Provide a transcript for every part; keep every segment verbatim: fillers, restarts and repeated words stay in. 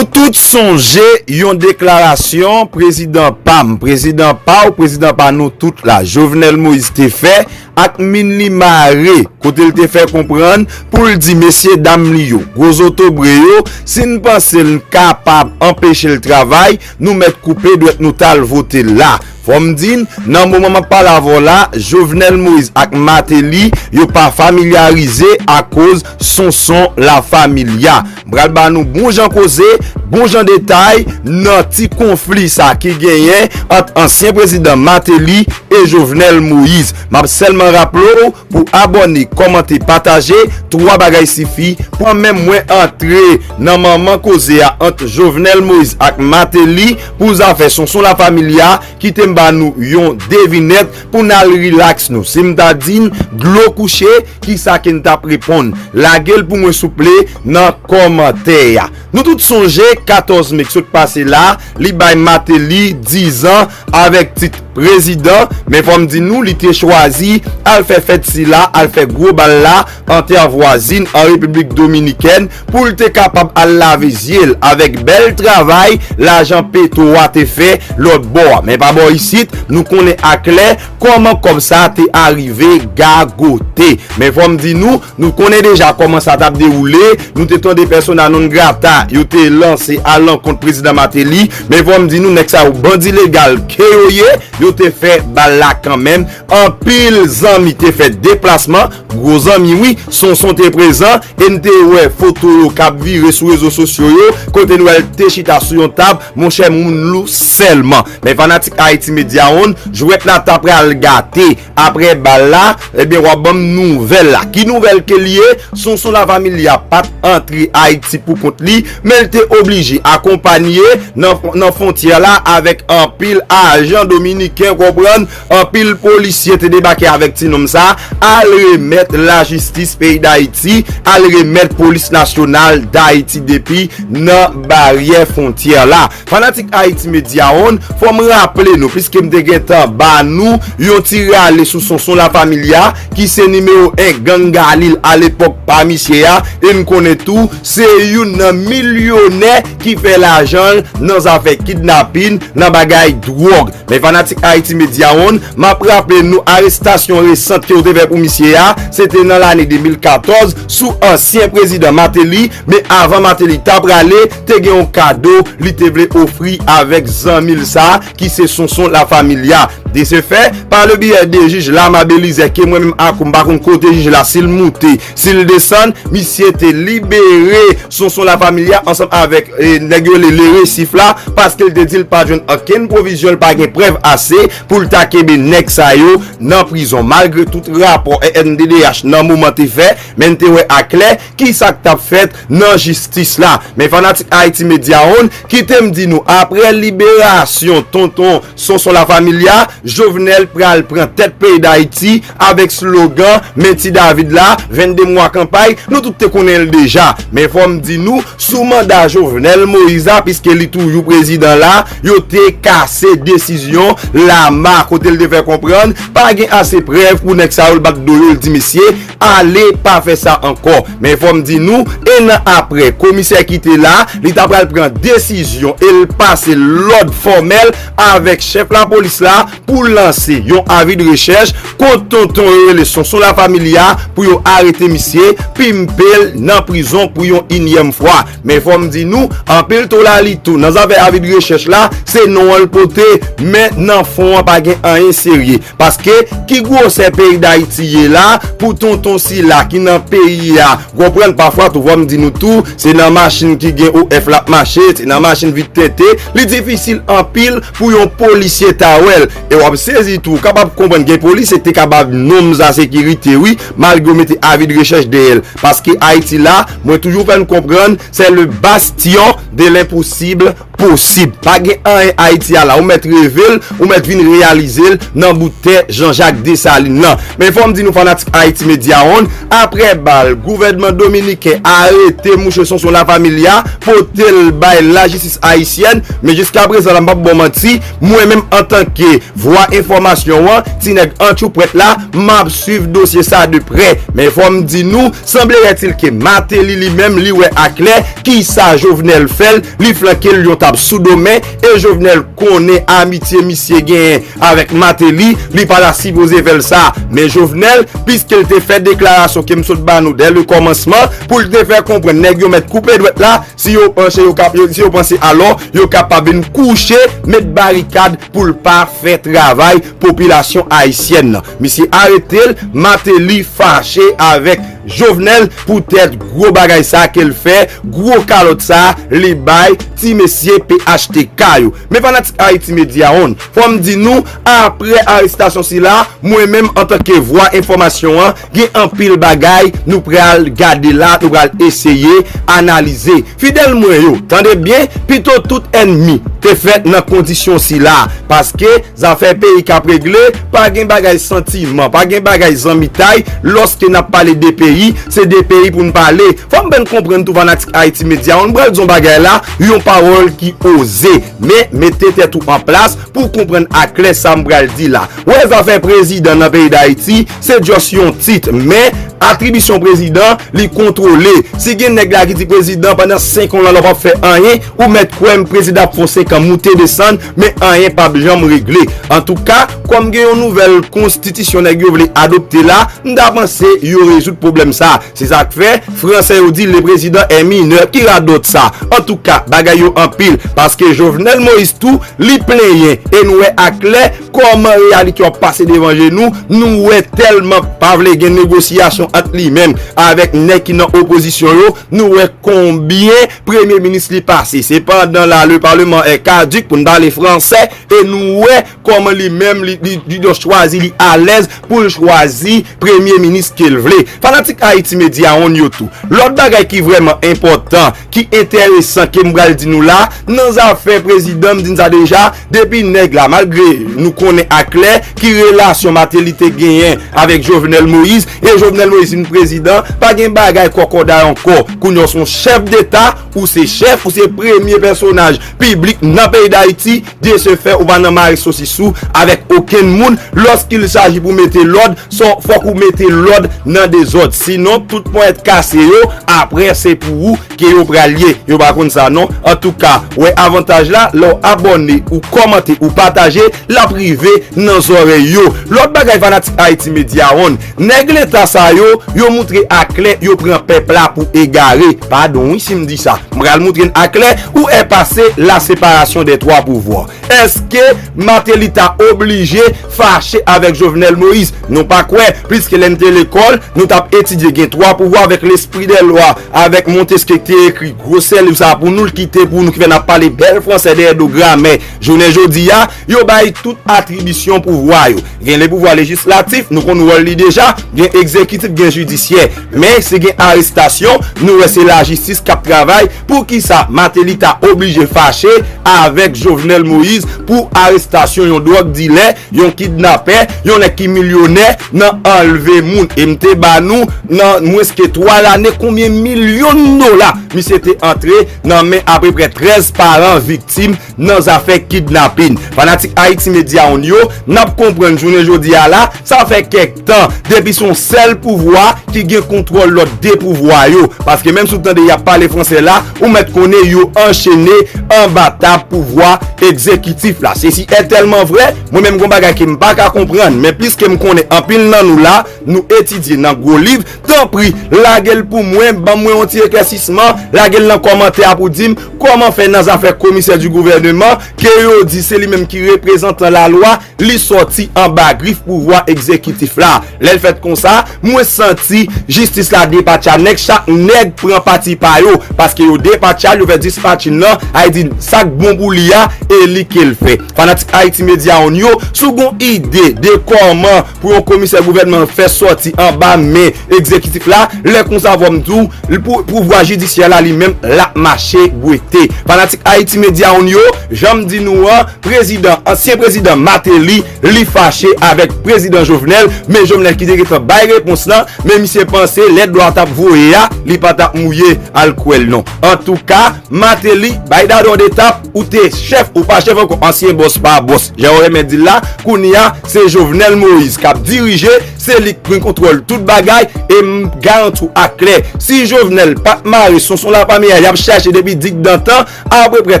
Nou tout sonje yon deklarasyon prezidan pa m, prezidan pa w, prezidan pa nou tout la, Jovenel Moïse te fè ak min li mare, kote l te fè konprann pou l di mesye dam li yo, gwo zotobre yo, si n panse n kapab anpeche l travay, nou mèt koupe dwèt nou t al vote la. Fò m di n, nan moman m ap pale avè w la, Jovenel Moïse ak Martelly, yo pa familyarize akoz Sonson Lafamilya. M pral ba nou bon jan koze, bon jan detay nan ti konfli sa ki genyen ant ansyen prezidan Martelly e Jovenel Moïse. M ap sèlman raple w pou abòne, kòmante, pataje, twa bagay sifi pou anmenm mwen antre nan manman koze a ant Jovenel Moïse ak Martelly pou zafè Sonson Lafamilya. Kite m ba nou yon devinèt pou n al rilaks nou. Si m ta di n dlo kouche, kisa ke n t ap reponn? Lage l pou mwen souple nan kòmantè a. Nou tout sonje katòz me k sot pase la, li bay Martelly dizan avèk tit prezidan, men fò m di nou li te chwazi al fè fèt sila, al fè gwo bal la an tè vwazin an Repiblik Dominikèn pou l te kapab al lave zye l avèk bèl travay lajan Petwo a te fè lòt bò a. Men pa bò isit, nou konnen aklè kòman kòb sa te arive gagote. Men fò m di nou, nou konnen deja kòman sa t ap dewoule. Nou te tande persona non grata yo te lanse alankont prezidan Martelly. Men fò m di nou, nèg sa yo bandi legal ke yo ye, yo te fè bal la kanmenm. Anpil zanmi te fè deplasman, gwo zanmi wi, Sonson te prezan, e n te wè foto yo k ap vire sou rezo sosyo yo, kote n wè l te chita sou yon tab, monchè moun lou sèlman. Men fanatik Haiti Media One, jwèt la ta pral gate. Aprè bal la, ebyen w ap ban m nouvèl la. Ki nouvèl ke l ye? Sonson Lafamilya pa t antre Ayiti pou kont li, men l te oblije akonpanye nan, nan fwontyè la avèk anpil ajan dominiken, konprann? Anpil polisye te debake avèk ti nonm sa, al remèt lajistis peyi Dayiti, al remèt polis nasyonal Dayiti depi nan baryè fwontyè la. Fanatik Haiti Media One, fò m raple nou, piske m te gentan ba nou yon ti rale sou Sonson Lafamilya, ki se nimewo en gang Galil alepòk pa misye a, e n konnen tou, se youn nan milyonè ki fè lajan l nan zafè kidnapin, nan bagay dwòg. Men fanatik Haiti Media One, m ap raple nou arestasyon resant ke yo te fè pou misye a, se te nan lane de mil katòz sou ansyen prezidan Martelly, men avan Martelly ta prale, te gen yon kado li te vle ofri avèk zanmi l sa, ki se Sonson Lafamilya. De se fè, pa le biyè de jij Lama Belizaire, ke mwen menm Akou, m pa konn kote jij la, si l moute, si l desann, misye te libere Sonson Lafamilya ansanm avèk, e, nèg yo rele Le Récif la, paske l te di l pa jwenn okenn pwovizyon, l pa gen prèv ase pou l ta kenbe nèg sa yo nan prizon. Malgre tout rapò R N D D H nan moman te fè, men n te wè aklè kisa k t ap fèt nan jistis la. Men fanatik Haiti Media One, kite m di nou, aprè liberasyon tonton Sonson Lafamilya, Jovenel pral pran tèt peyi Dayiti avèk slogan Men Ti David la, vennde mwa kanpay, nou tout te konnen l deja. Men fò m di nou, sou manda Jovenel Moïse la, piske li toujou prezidan la, yo te kase desizyon Lama, kote l te fè konprann pa gen ase prèv pou nèg sa yo, l bat do yo, l di mesye, ale, pa fè sa ankò. Men fò m di nou, en an aprè, komisè ki te la, li ta pral pran desizyon e l pase lòd fòmèl avèk chèf lapolis la pou lanse yon avi de rechèch kont tonton yo rele Sonson Lafamilya pou yo arete misye, pimpe l nan prizon pou yon inyèm fwa. Men fò m di nou, anpil tolalito nan zafè avi de rechèch la, se non an l pote, men nan fon an pa gen anyen serye. Paske, ki gwosè peyi Dayiti ye la, pou tonton sila ki nan peyi a, w konprann, pafwa tou, fò m di nou tou, se nan machin ki gen O F l ap mache, se nan machin vit tente, li difisil anpil pou yon polisye ta wè l. E w ap sezi tou, w kapab konprann gen polisye ki te ka ba nonm sa sekirite, wi, malgre yo mete avi de rechèch dèyè l. Paske Ayiti la, mwen toujou fè n konprann, c'est le bastion de l'impossible posib. Pa gen anyen Ayiti a la. Ou mèt reve l, ou mèt vin reyalize l nan bout tè Jean-Jacques Dessalines nan. Men fò m di nou fanatik Haiti Media One, aprè bal, gouvènman dominiken arete mouche Sonson Lafamilya, pote l bay lajistis ayisyèn, men jiskaprezan la, m p ap ba w manti, mwen menm antanke Vwa enfòmasyon an, ti nèg antchoupwèt la, m ap swiv dosye sa de prè. Men fò m di nou, sanbleyètil ke Martelly li menm, li wè aklè kisa Jovenel fè l, li flanke l yon tap sou do, men e Jovenel konnen amitye misye genyen avèk Martelly, li pa ta sipoze fè l sa. Men Jovenel, piske l te fè deklarasyon ke m sot ba nou dè le kòmansman, pou l te fè konprann nèg yo mèt koupe dwèt la, si yo panse yo kap, yo, si yo panse alò, yo kapab vin kouche, met barikad pou l pa fè travay popilasyon ayisyèn nan. Misye arete l, Martelly fache avèk Jovenel poutèt gwo bagay sa ke l fè, gwo kalòt sa li bay ti mesye P H T K yo. Men fanatik Haiti Media One, fò m di nou, apre arestasyon sila, mwen menm antanke vwa enfòmasyon an, gen anpil bagay nou pral gade la, nou pral eseye analize. Fidèl mwen yo, tande byen, pito tout ènmi te fèt nan kondisyon sila, paske zafè peyi k ap regle, pa gen bagay santiman, pa gen bagay zanmitay, lòske n ap pale de peyi, se de peyi pou n pale. Fò m byen konprann tou fanatik Haiti Media One, m pral di yon bagay la, yon pawòl ki oze, men mete tèt ou an plas pou w konprann aklè sa m pral di la. Wè zafè prezidan nan peyi Dayiti, se just yon tit, men atribisyon prezidan, li kontwole. Si gen nèg la ki di prezidan pandan senk an la, l p ap fè anyen, ou mèt kwè m prezidan ap fè yon senk an moute desann, men anyen p ap janm regle. Antouka, kòm gen yon nouvèl konstitisyon nèg yo vle adopte la, m ta panse yo rezoud pwoblèm sa. Se sa k fè, fransè yo di le président est mineur. Ki radòt sa? Antouka, bagay yo anpil, paske Jovenel Moïse tou, li plenyen, e nou wè aklè kòman reyalite yo ap pase devan je nou, nou wè tèlman pa vle gen negosyasyon ant li menm avèk nèg ki nan opozisyon yo, nou wè konbyen premye minis li pase. Sepandan la, le parlement est caduc, pou n pale fransè, e nou wè kòman li menm, li, li, li dwe chwazi, li alèz pou l chwazi premye minis ke l vle. Fanatik Haiti Media One yo tou. Lòt bagay ki vrèman enpòtan, ki enteresan ke m pral di nou la, nan zafè prezidan, m di n sa deja, depi nèg la, malgre nou konnen aklè ki relasyon Martelly te genyen avèk Jovenel Moïse, e Jovenel Moïse vin prezidan, pa gen bagay kòkòday ankò. Kounye a w se yon chèf deta, ou se chèf, ou se premye pèsonaj piblik nan peyi Dayiti, de ce fait, ou pa nan mare sosis ou avèk okenn moun. Lorsqu'il s'agit pou mete lòd, fòk ou mete lòd nan dezòd. Sinon, tout ponyèt kase yo, apre se pou ou ke yo pral ye. Yo pa konn sa non. Antouka, wè avantaj la, lè w abòne, ou kòmante, ou pataje, l ap rive nan zòrèy yo. Lòt bagay fanatik Haiti Media One, nèg leta sa yo, yo moutre aklè yo pran pèp la pou egare. Padon wi si m di sa. M pral moutre n aklè, où est passée la séparation des trois pouvoirs? Èske Martelly ta oblije fache avèk Jovenel Moïse? Nou pa kwè, pliske lè n te lekòl, nou t ap etidye gen twa pouvwa avèk L'Esprit des Lois, avèk Montesquieu ki te ekri gwosè liv sa a pou nou, l kite pou nou, ki fè n ap pale bèl fransè dèyè do gramè. Jounen jodi a, yo bay tout atribisyon pouvwa yo. Gen le pouvwa lejislatif, nou konn wòl li deja, gen egzekitif, gen jidisyè. Men, si gen arestasyon, nou wè se lajistis k ap travay. Poukisa Martelly ta oblije fache avèk Jovenel Moïse pou arestasyon yon dwòg dilè, yon kidnapè, yon nèg ki milyonè nan anlve moun? E m te ba nou, nan mwens ke twa lane, konbyen milyon dola misye te antre nan men apeprè trèz paran viktim nan zafè kidnapin. Fanatik Haiti Media One yo, n ap konprann jounen jodi a la, sa fè kèk tan depi se yon sèl pouvwa ki gen kontwòl lòt de pouvwa yo. Paske menm si w tande y ap pale fransè la, ou mèt konnen yo anchene anba tab pouvwa egzekitif la. Sesi è tèlman vrè, mwen menm gon bagay ke m pa ka konprann, men pliske m konnen anpil nan nou la, nou etidye nan gwo liv, tanpri, lage l pou mwen, ban mwen yon ti eklèsisman, lage l nan kòmantè a pou di m kòman fè nan zafè komisè di gouvèneman, ke yo di se li menm ki reprezantan lalwa, li sòti anba grif pouvwa egzekitif la. Lè l fèt konsa, mwen santi jistis la depatcha nèg, chak nèg pran pati pa yo, paske yo depatcha l, yo fè dispatchin nan, sa vle di sa k bon pou li a, e li ke l fè. Fanatik Haiti Media One yo, si w gon ide de kòman pou yon komisè gouvènman fè sòti anba men egzekitif la, lè konsa fò m di w, pou, pouvwa jidisyè la li menm, l ap mache bwete. Fanatik Haiti Media One yo, jan m di nou an, prezidan, ansyen prezidan Martelly, li fache avèk prezidan Jovenel, men Jovenel ki te gentan bay repons lan, men misye panse lèt dlo a t ap voye a, li pa t ap mouye alkwèl non. Antouka, Martelly, bay dado Yon detap, ou te chèf, ou pa chèf ankò, ansyen bòs pa bòs. Jan yo renmen di l la, kounye a, se Jovenel Moïse k ap dirije, se li k pran kontwòl tout bagay, e m garanti w aklè, si Jovenel pa t mare Sonson Lapamyè, y ap chache depi digdantan, apeprè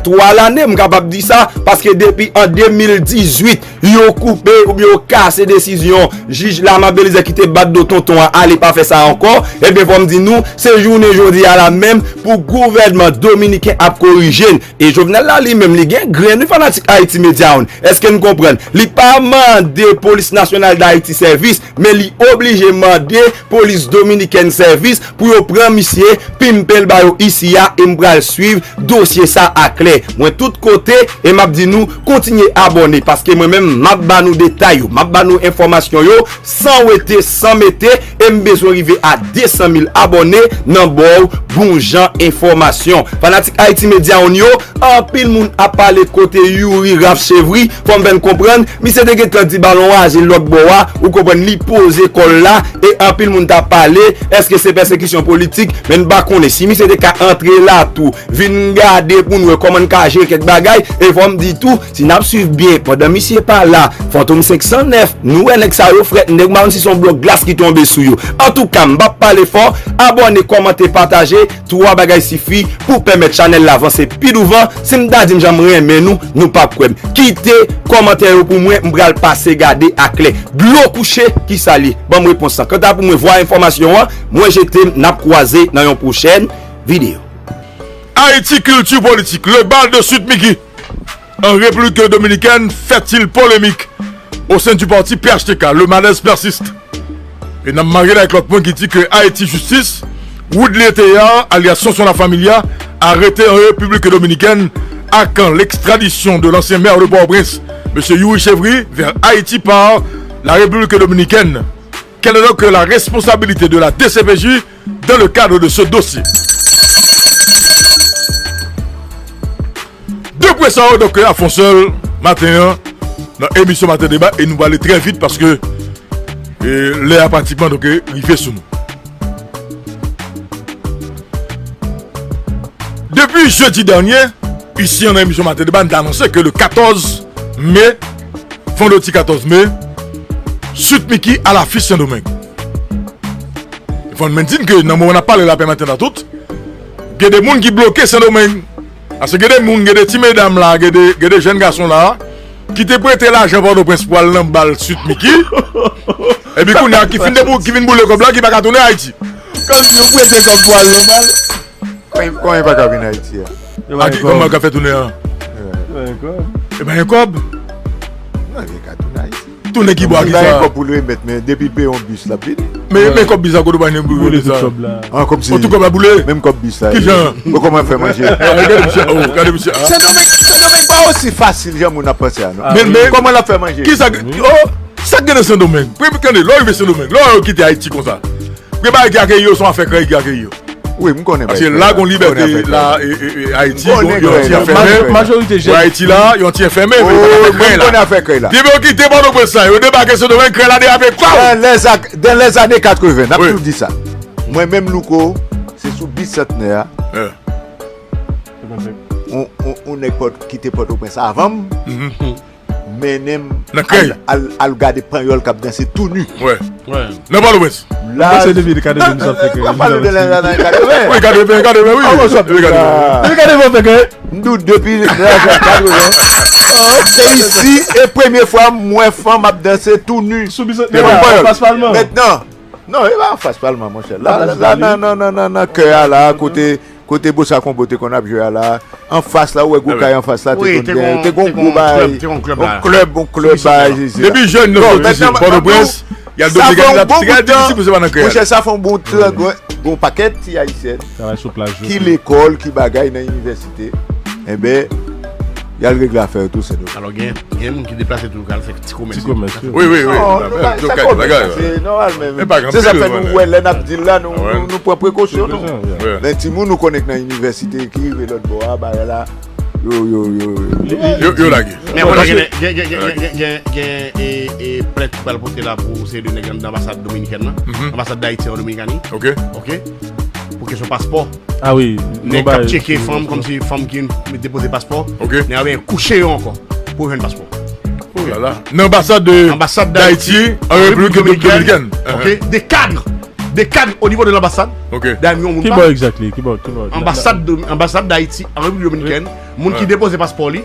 twa lane, m kapab di sa, paske depi an de mil dizuit, yo koupe oubyen yo kase desizyon jij Lamar Belizaire ki te bat do tonton an, ale pa fè sa ankò, ebyen, fò m di nou, se jounen jodi a la menm pou gouvènman dominiken ap korije n. E Jovenel la, li menm, li gen grenn, wi, fanatik Haiti Media One. Èske n konprann? Li pa mande Polis Nasyonal d Ayiti sèvis, men li oblije mande Polis Dominikèn sèvis pou yo pran misye, pimpe l ba yo isi a, e m pral swiv dosye sa aklè. Mwen tout kote, e m ap di nou, kontinye abòne, paske mwen menm, m ap ba nou detay yo, m ap ba nou enfòmasyon yo, san wete, san mete, e m bezwen rive a de san mil abòne nan ba w bon jan enfòmasyon. Fanatik Haiti Media One yo, anpil moun ap pale kote Youri Ralph Chevry, fò m fè n konprann, misye te gentan di balon raje lòt bò a, ou konprann, li poze kò l la, e anpil moun t ap pale, èske se pèsekisyon politik, men n pa konnen. Si misye te ka antre la tou, vin gade pou n wè kòman n ka jere kèk bagay, e fò m di tou, si n ap swiv byen, pandan misye pa la, Fantom senk san nèf, nou wè nèg sa yo frèt, nèg m pa konn si se yon blòk glas ki tonbe sou yo. Antouka, m p ap pale fò, abòne, kòmante, pataje, twa bagay sifi pou pèmèt chanèl la vanse pi douvan. Si m ta di n jan m renmen nou, nou p ap kwè m. Kite kòmantè yo pou mwen, m pral pase gade aklè. Dlo kouche, ki sa l ye? Ban m repons lan. Kanta pou mwen, vwa enfòmasyon an, mwen jete m, n ap kwaze nan yon pwochèn videyo. Haïti, culture politique. Le bal de Sweet Micky en République dominicaine fait-il polémique au sein du parti P H T K? Le malaise persiste. E n ap mare l ak lòt pwen ki di ke Haïti Justice, Woodley Théard, alias Sonson La Familia, arrêté en République dominicaine. À quand l'extradition de l'ancien maire de Port-au-Prince, monsieur Youri Chevry, vers Haïti par la République dominicaine? Quelle est donc la responsabilité de la D C P J dans le cadre de ce dossier? De pwen sa yo, donk, a fon sèl maten an, nan emisyon Maten Deba, e nou prale trè vit paske, e, lè a pratikman, donk, rive sou nou. Depi jedi dènye, isi an nan emisyon Maten Deba, n te anonse ke le katòz me, vandredi katòz me, Sweet Micky a lafich Sendomeng. Fò n menm di n ke nan moman n ap pale la, pè maten la tout, gen de moun ki bloke Sendomeng. Paske gen de moun, gen de ti medam la, gen de, gen de jèn gason la, ki te prete lajan Pòtoprens pou al nan bal Sweet Micky. Epi kounye a, ki fin debou-, ki vin boule kòb la, ki pa ka tounen Ayiti. Kòmsi yo prete kòb pou al nan bal. Kòman, kòman e pa ka vin Ayiti a? Yo pa gen kòb. Kòman yo ka fè tounen an? Yo pa gen kòb. Yo pa gen kòb. Non, yo ka tounen Ayiti. Tounen ki bò, ki sa? Li pa gen kòb pou lwe mèt, men depi l peye yon bis, l ap vini. Men, men kòb bis la, kote w pa gen pou lwe sa? An, kòb si. An, tout kòb la boule. Menm kòb bis la. Kijan? Bon, kòman l fè manje? Ah, gade misye, oh, gade misye, ah. Sendomeng, Sendomeng pa osi fasil jan moun ap panse a, non. Men, men, kòman l ap fè manje? Kisa, oh, sa k gen nan Sendomeng? Premye, tande, lè w rive Sendomeng, lè w kite Ayiti konsa. Premye bagay ki akeyi yo, se yon afè krèy ki akeyi yo. Wi, m konnen. Paske la, gon libète la, e, e, e, Ayiti, gon, yon ti afè. Majorite jèn. Ayiti la, yon ti afè, men, men, m konnen afè krèy la. Depi yo kite Pòtoprens la, yo debake Sendomeng, krèy la deja fè kwa. Dans les a-, dans les années quatre-vingts, n ap toujou di sa. Mwen menm, Louko, se sou Bisantnè a. On, on, on nèg Pòt-, kite Pòtoprens avan m. Mennen m al, al, al gade panyòl k ap danse tou ni. Wè. Nan Pòtoprens. La, se depi katreven sa fè ke. Mwen pale de lè nan katreven. Wi, katreven, katreven, wi. Wi, katreven. Depi katreven fè ke. M di w depi lè nan katreven. Se isi e premye fwa m wè fanm ap danse tou ni. Sou Bisantnè, anfas Palman. Mentnan, non, e pa anfas Palman, monchè. La, la, la, nan, nan, nan, nan, nan kè a la, kote Kote Bossa Combo te konn ap jwe a la, anfas la, ou wè gwo kay anfas la, te konn gen, te gon gwo bay, yon klèb, yon klèb bay. Depi jèn, nou soti Pòtoprens, y al Dominikani, la te difisil pou se pa nan kè a. Monchè, sa fè yon bon, gon pakèt ti Ayisyen ki lekòl, ki bagay nan inivèsite. Enben, y al regle afè yo tou, se nou. Alò, gen, gen moun ki deplase tou, k al fè ti komès. Ti komès, wi. Wi, wi, wi. Non, nou pa, sa komès la, se nòmal, men se sa fè nou wè lè n ap di l la, nou, nou, nou pran prekosyon nou. Men timoun nou konnen k nan inivèsite ki rive lòt bò a, bagay la, yo, yo, yo, yo lage. Men akote gen, gen, gen, gen, gen, gen, e, e plent ki pral pote la pou seri de nèg anndan anbasad dominikèn nan, anbasad Dayiti an Dominikani. Ok. Ok. Pou kesyon paspò. Ah wi, nèg k ap tcheke fanm kòmsi fanm ki depoze paspò. Ok. Nèg ap kouche yo ankò pou jwenn paspò. Oh là là. Nan anbasad de Anbasad Dayiti an Repiblik Dominikèn. Ok. Des cadres, des cadres au niveau de l'ambassade. Ok. Dayè m yon moun Ki pa. Bò exactly? Ki bò? Ki bò? Anbasad de- anbasad Dayiti an Repiblik Dominikèn. Moun ki depoze paspò li,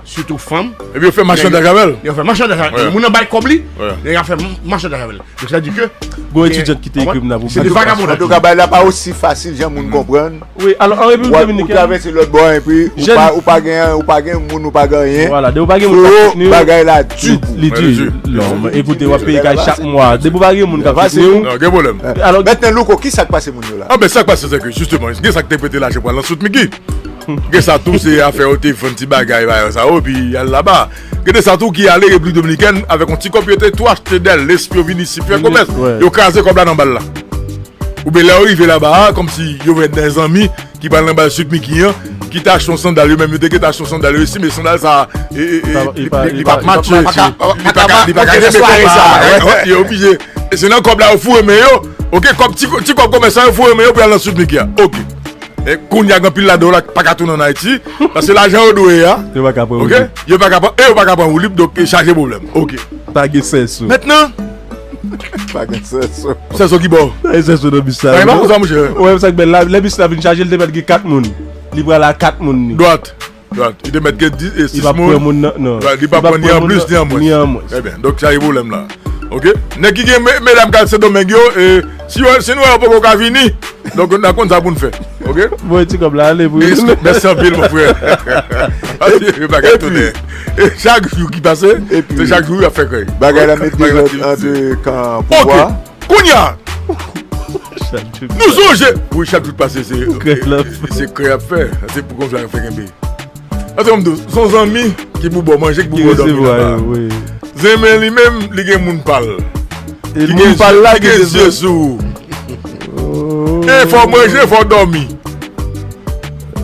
sitou fanm. Epi yo fè machandaj avè l. Yo fè machandaj avè l. Moun nan bay kòb li, nèg ap fè machandaj avè l. Donk sa di ke Gon etidyant ki te ekri m nan pou Se de vagabondaj. Antouka, bagay la pa osi fasil jan moun konprann. Wi, alò an Repiblik Dominikèn. Ou travèse lòt bò epi ou pa ou pa gen ou pa gen moun ou pa gen anyen. Vwala, de ou pa gen moun ou pa gen anyen. Li di, non, ekoute, w ap peye kay chak mwa. De ou pa gen moun k ap soutni w. Non, gen pwoblèm. Mentnan Louko, kisa k pase moun yo la? Anben, sa k pase se ke jisteman, gen sa k te prete lajan pou al nan Sweet Mickey. Gen sa tou, se afè yo te vann ti bagay, bagay sa yo, epi y al laba. Gen de sa tou ki ale Repiblik Dominikèn avèk yon ti kòb yo te tou achte dèl, lesp yo vin isit fè komès. Yo kraze kòb la nan bal la. Oubyen lè yo rive laba a, kòmsi yo wè de zanmi ki pral nan bal Sweet Mickey an, ki te achte yon sandal, yo menm yo te gentan achte yon sandal yo isi, men sandal sa a, e, e, e, li, li, li p ap matche. Li pa ka, li pa ka kenbe kòb la. Yo oblije. E se nan kòb la yo foure men yo. Ok, kòb ti, ti kòb komèsan yo foure men yo pou y al nan Sweet Mickey a. Ok. E kounye a gen anpil ladan yo la ki pa ka tounen ann Ayiti, paske lajan yo dwe a, Yo pa ka pran woulib. Ok, yo pa ka pran, e yo pa ka pran woulib, donk e chaje pwoblèm. Ok. Pa gen sèso. Mentnan, Pa gen sèso. Sèso ki bò? Pa gen sèso nan bis la. Pa gen pa konsa, monchè. Ou wè sa k bèl la, lè bis la vin chaje, li te mèt gen kat moun. Li pral a kat moun li. Dwat. Dwat. Li te mèt gen dis, e sis moun. Li p ap pran moun nan, non. Li p ap pran ni an plis, ni an mwens. Ni an mwens. Ebyen, donk sa e pwoblèm la. Ok? Nèg ki gen me- medam k al Sendomeng yo, e, si yo, si nou wè yo poko ka vini, donk n ap konn sa pou n fè. Ok? Bon, ti kòb la, ale pou li. Mèsi anpil, mon frè. Paske yo pa ka tounen. E chak jou ki pase, se chak jou y ap fè krèy. Bagay la mete zòt antre kan pouvwa. Ok. Kounye a, nou sonje. Wi, chak jou k pase, se krèy y ap fè. Se pou konfla y ap fè kenbe. Pase m di w, se yon zanmi ki pou ba w manje, ki pou ba w dòmi nan ba. Zenmen li menm, li gen moun pa l. E moun pa l la ki gen zye sou ou. E fò w manje, fò w dòmi.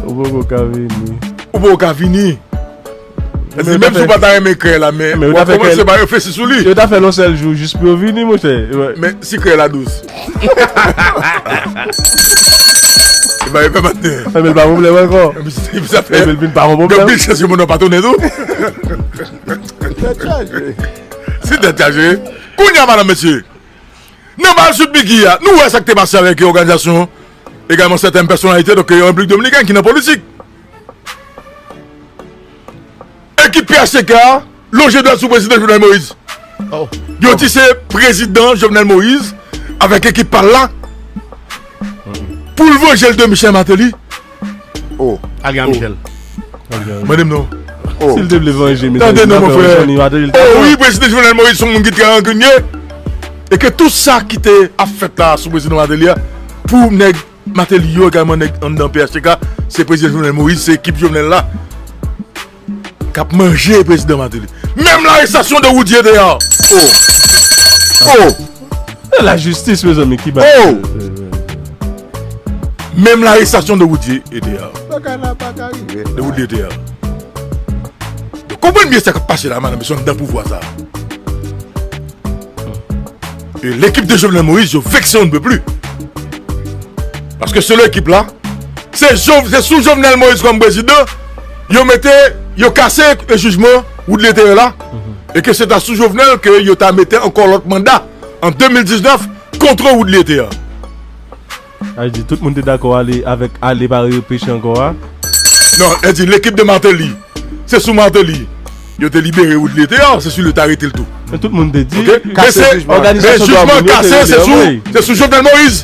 Ou poko ka vini. Ou poko ka vini. Menm si w pa ta renmen krèy la, men w ap kòmanse pa reflechi sou li. Yo ta fè l yon sèl jou jis pou yo vini, monchè. Men si krèy la dous. Ebyen, e pa maten. Ebyen, l pa pwoblèm ankò. Ebyen, l vin pa yon pwoblèm. Gen pil chans ke moun nan pa tounen tou. Tèt chaje. Se tèt chaje. Kounye a, madanm, mesye, nan bal Sweet Mickey a, nou wè sa k te pase avèk òganizasyon, egalman sèten pèsonalite, donk, an Repiblik Dominikèn ki nan politik. Ekip P H T K a lonje dwèt sou prezidan Jovenel Moïse. Yo di se prezidan Jovenel Moïse avèk ekip pa l la pou l vanje l de Michel Martelly. Oh. Al gen Michel. Mande m non. Si l te vle vanje Michel, tande non, mon frè. Oh wi, prezidan Jovenel Moïse se yon moun ki trè rankinye. E ke tout sa ki te ap fèt la sou prezidan Martelly a, pou nèg Martelly yo egalman nèg anndan P H T K, se prezidan Jovenel Moïse, se ekip Jovenel la k ap manje prezidan Martelly. Menm larestasyon de Roudy Ethéard. Oh! Oh! E lajistis, mezanmi, ki ba. Oh! Menm larestasyon de Roudy Ethéard. Bagay la pa ka rive. De Roudy Ethéard. Konprann byen sa k ap pase la, madanm, mesye, anndan pouvwa sa. E lekip de Jovenel Moïse, yo vekse, on ne peut plus. Paske selon ekip la, se, se sou Jovenel Moïse kòm prezidan, yo mete, yo kase jijman Woodly Ethéard la, e ke se ta sou Jovenel ke yo ta mete ankò lòt manda an de mil diznèf kont Woodly Ethéard. Sa vle di, tout moun te dakò ale avèk ale pa repeche ankò a? Non, e di lekip de Martelly. Se sou Martelly yo te libere Woodly Ethéard, se sou li yo te arete l tou. Men tout moun te di. Ok? Men se, men jijman kase, se sou, se sou Jovenel Moïse.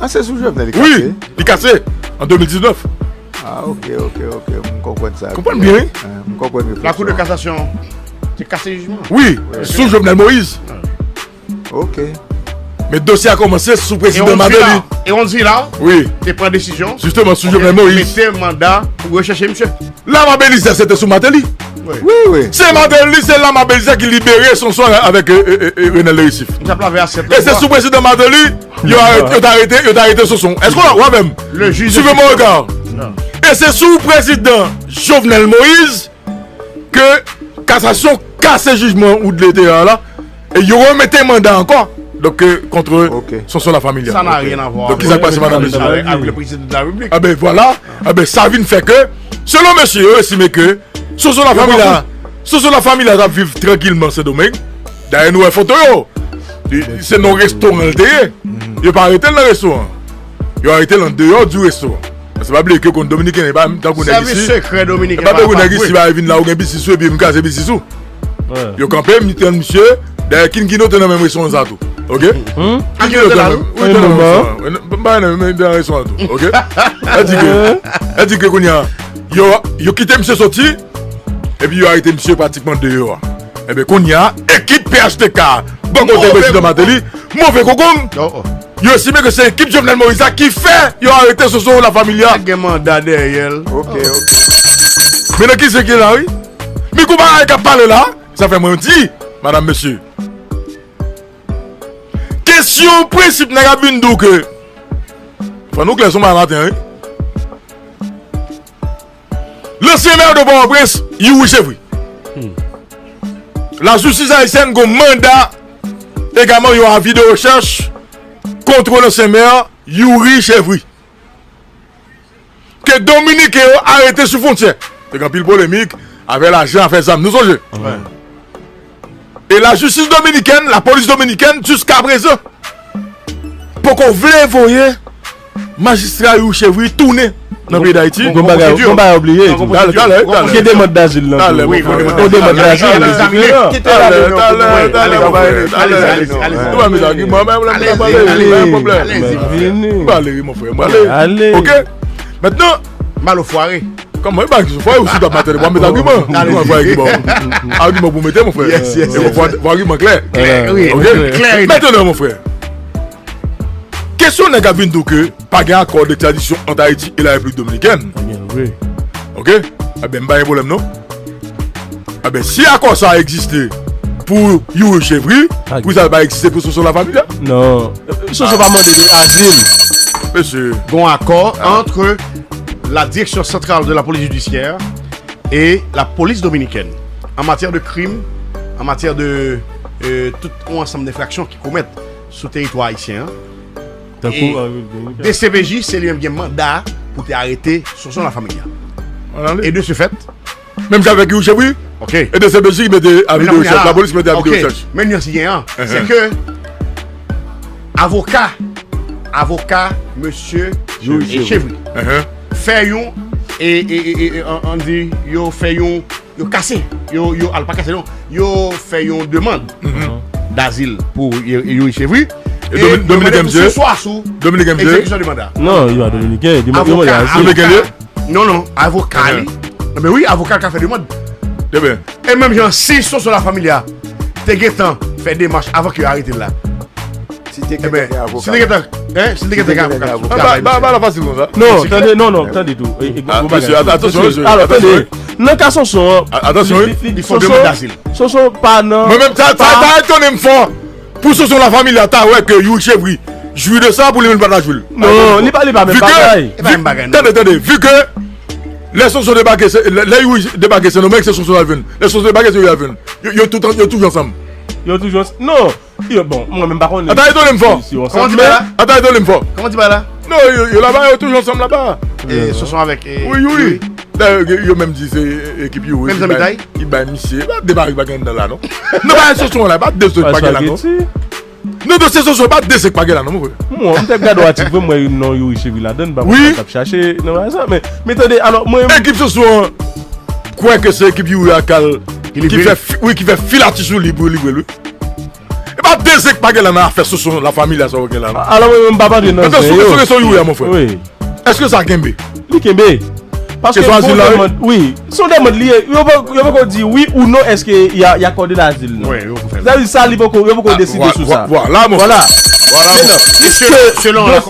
Ah, se sou Jovenel li kase? Wi, li kase an de mil diznèf. Ah, ok, ok, ok. M konprann sa. Konprann byen, wi. M konprann refleksyon. Lakou de kasasyon te kase jijman. Wi, sou Jovenel Moïse. Ok. Men dosye a kòmanse sou prezidan Martelly. E on di la, wi, te pran desizyon. Jisteman, sou Jovenel Moïse. Mete manda pou rechèche misye. Lama Belizaire, se te sou Martelly. Wi, wi. Se Martelly, se Lama Belizaire ki libere Sonson avèk, e, e, e, e, Renel Lericif. E se sou prezidan Martelly, yo arete, yo t arete, yo t arete Sonson. Èske w avè m? Suivez mon regard. E se sou prezidan Jovenel Moïse ke kasasyon kase jijman Woodly Ethéard la, e yo remete manda ankò. Donk, euh, contre Sonson La Famille. Ça n'a rien à voir. Donk, kisa k pase, madanm, mesye? Avec, avec le président de la République. Ah ben, voilà. Ah ben, sa vin fè ke, selon mesye yo, yo estime ke Sonson La Famille, Sonson La Famille t ap viv trankilman Sendomeng. Dayè, nou wè foto yo. Li, se nan restoran l te ye. Yo pa arete l nan restoran. Yo arete l andeyò di restoran. Paske pa bliye ke konn Dominiken, e pa tankou nèg isi. Sèvis sekrè Dominiken pa tankou nèg isi, pa vin la ou gen bisis ou epi m kraze bisis ou. Yo kanpe, m tann misye, dayè King Kino te nan menm restoran sa tou. Oke? King Kino te nan menm, wi, te nan menm restoran. M pa nan menm restoran tou. Oke? Sa di ke, sa di ke kounye a, yo, yo kite misye soti, epi yo arete misye pratikman deyò a. Ebyen, kounye a, ekip P H T K, bò kote prezidan Martelly, move kongong. Yo estime ke se ekip Jovenel Moïse la ki fè yo arete Sonson La Famille. Gen manda dèyè l. Oke, oke. Men nan ki se ki la, wi. Men kou bagay k ap pale la, sa fè mwen di, madanm, mesye. Kesyon prensip nèg ap vin di w ke, fò nou klè sou maten, wi. L'ancien maire de Port-au-Prince, Youri Chevry. La justice haïtienne gon manda, egalman yon avi de rechèch kont l'ancien maire Youri Chevry. Ke Dominiken yo arete sou fwontyè. Te gen anpil polemik, afè lajan, afè zam, nou sonje? E lajistis dominikèn, lapolis dominikèn, jiskaprezan, poko vle voye majistra Youri Chevry tounen nan peyi Dayiti. Gon bagay, gon bagay ou bliye tou. Talè, talè, talè. Gen demann dazil nan tou. Wi, gon demann dazil. Gon demann dazil. Talè, talè, talè, talè, talè. Nou pa met agiman, pa pwoblèm, pa pale, pa pwoblèm. Vini. M prale, wi, mon frè, m prale. Oke. Mentnan, m al ofware. Kòman, e pa kesyon fwa, ou si t ap matè, w ap met agiman. Ou ap fè agiman. Agiman pou mete, mon frè. Yes, yes, yes. Fò agiman klè. Klè, wi, klè. Mentnan, mon frè, kesyon nèg ap vin di w ke pa gen akò d'ekstradisyon ant Ayiti e la Repiblik Dominikèn. Ebyen, wi. Oke? Ebyen, m pa gen pwoblèm, non. Ebyen, si akò sa a egziste pou Youri Chevry, poukisa l pa egziste pou Sonson La Famille? Non. Sonson pa mande de azil. Mesye. Gon akò entre la Direction Centrale de la Police Judiciaire et la police dominicaine en matière de crime, en matière de, euh, tout yon ansanm enfraksyon ki komèt sou teritwa ayisyen an. Tankou, e, euh, D C P J, se li menm ki gen manda pou te arete Sonson La Famille. E de ce fait, menm jan avèk Youri Chevry. Oke. E D C P J ki mete avi de rechèch, lapolis ki mete avi de rechèch. Men nyans ki gen an, se ke avoka, avoka mesye Chevry fè yon, e, e, e, e, e, an, an di, yo fè yon, yo kase, yo, yo, al pa kase non, yo fè yon demann dazil pou Yo-, Youri Chevry. E Domi-, Dominiken misye? Sou swa sou egzekisyon de manda. Non, li pa dominiken, li mande azil. Dominiken li ye? Non, non, avoka li. Enben wi, avoka l ka fè demann. Ebyen. E menm jan, si Sonson La Famille te gentan fè demach avan ke yo arete l la. Si te gentan gen avoka. Si te gentan, hein, si te gentan gen avoka. Ba, ba, ba la fasil konsa. Non, tande, non, non, tande tou. E, e, mesye, atansyon, mesye. Alò, tande. Nan ka Sonson an, atansyon, wi. Li fè yon demann dazil. Sonson pa nan. Mwen menm, sa, sa, sa etone m fò. Pou Sonson La Famille ta wè ke Youri Chevry jwi de sa pou li menm pa ta jwi l. Non, li pa, li pa menm bagay. Tande, tande, vi ke lè Sonson debake, se, lè, lè Youri debake Sendomeng, se Sonson l al jwenn. Lè Sonson debake, se Youri al jwenn. Yo, yo tout an-, yo toujou ansanm. Yo toujou ansanm. Non. Yo, bon, mwen menm pa konnen. Ata etone m fò. Kòman di bagay la? Ata etone m fò. Kòman di bagay la? Non, yo, yo laba, yo toujou ansanm laba. E Sonson avèk, e, wi, Youri. Dayè, yo, yo menm di se, e, ekip Youri ki bay, ki bay misye. Pa de bagay pa gen anndan la, non. Non, pa Sonson la, pa de zòt pa gen la, non. Non, dosye Sonson, pa de zòt pa gen la, non, mon frè. Mwen, m te gade yon atik, vre, m wè non Youri Chevry ladann, m pa konn sa k ap chache nan bagay sa, men, men tande, alò, mwen. Ekip Sonson an kwè ke se ekip Youri a k al, ki fè fi-, wi, ki fè filatri sou li pou libere l, wi. E pa de zen k pa gen la nan afè Sonson La Famille sa w gen la, non. Alò, mwen menm m p ap antre nan zen yo. Sou kesyon Youri a, mon frè. Wi. Èske sa kenbe? Li kenbe. Paske se yon demann, wi. Se yon demann li ye. Yo pa, yo poko di wi ou non, èske y a, y akòde l azil, non. Wi, yo poko fè l. Sa vle di sa, li poko, yo poko deside sou sa. Vwala, mon frè. Vwala. Vwala. Selon la